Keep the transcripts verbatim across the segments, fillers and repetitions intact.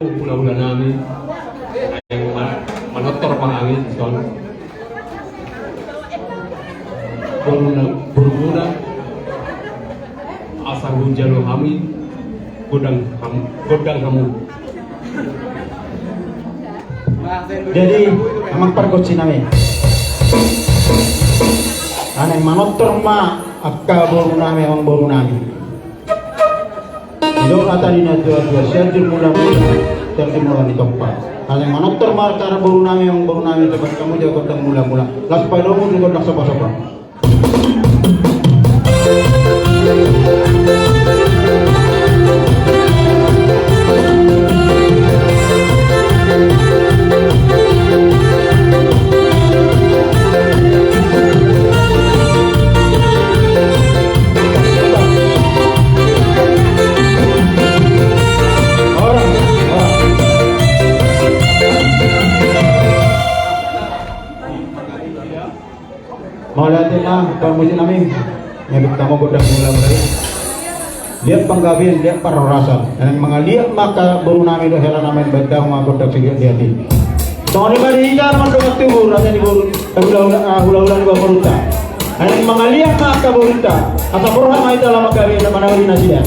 Hulahula nami, ma-, manortor ma hami dison. Boruna, borumuna, asa hujalo hami gondang ham-, gondang hamu. Jadi, amang pargonsi nami, naeng manortor ma angka boru nami, amang boru nami. Didok hata ni natuatua, sianjur mulamula, sianjur mula ni tompa. Naeng manortor ma angka boru nami, amang boru nami, coba hamu jalo gondang mulamula. Laos padomu tu gondang sopasopa. Mauliate ma, parmusik nami. Ngebut hamu gondang mulamula i. Liat panggabean, liat parhorasan. Naeng mangaliat ma angka boru nami dohot hela nami, baen damang ma gondang siliat liat i. Songon i ma di hita na mandok tubu, raja ni boru, eh, hulahula, ah, hulahula ni boru ta. Naeng mangaliat ma angka boru ta. Asa borhat ma hita laho manggabean, manauli nasida.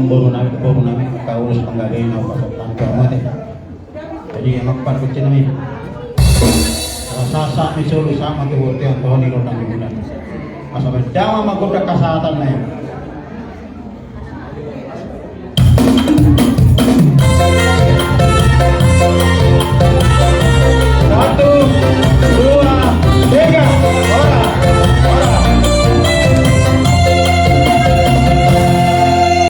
Boru nami, boru nami, kaurus panggabean na pasahat tu hamu ate. Jadi, emang par kucing nami. Sahat-sahat ni solu sama tu bontean, tohon ni rondang ni bulan. Asa berdama magodang hasahatan nai.